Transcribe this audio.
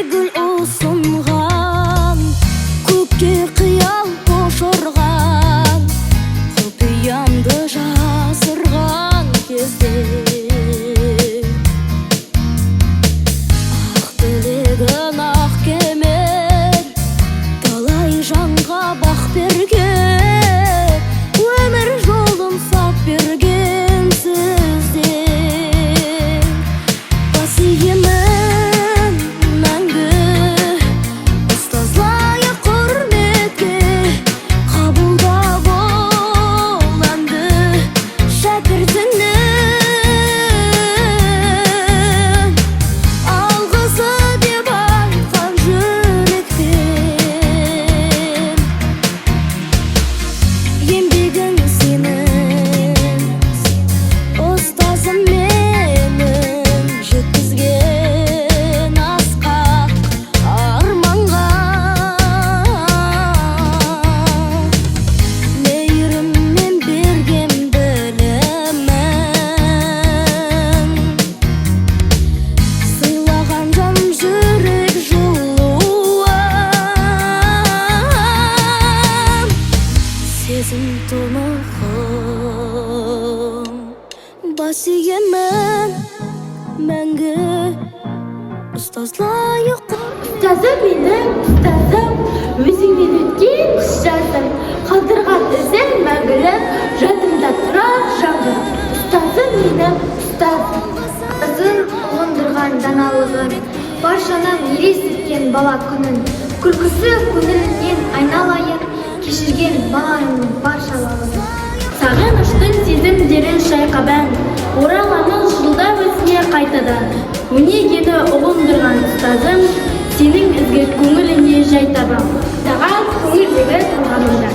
Гүл ұсынған, көкке қиял ұшырған, құпиямды жасырған кезде, ақ тілегін ақ кемер, талай жанға бақ берген, өмір жолын сап берген сіздер. Бас иемін мәңгі ұстаз лайық құрметке, қабылда бұл әнді шәкіртіңнің алғысы деп айтқан жүрекпен. Еңбегің сенің, ұстазым менің, жеткізген асқақ арманға. Мейіріммен берген білімің, сыйлаған жан жүрек жылуын. Сезім тұнығым, бас иемін мәңгі ұстаз лайық. Ұстазым менің, ұстазым, өзіңмен өткен қыс жазым, қалдырған ізің мәңгілік жадымда тұрар жаңғырып. Ұстазым менің, ұстазым. Ұстазын ұғындырған даналығын, баршаның елестеткен бала күнін, күлкісі көңілінен айналайын, кешірген баланың баршалығын. Сағыныштың сезімдерін шайқап ән, ораламыз жылда өзіңе қайтадан. Өнегені ұғындырған ұстазым, сенің ізгі көңіліңе жай табам. Саған көңілдегі талғамымда.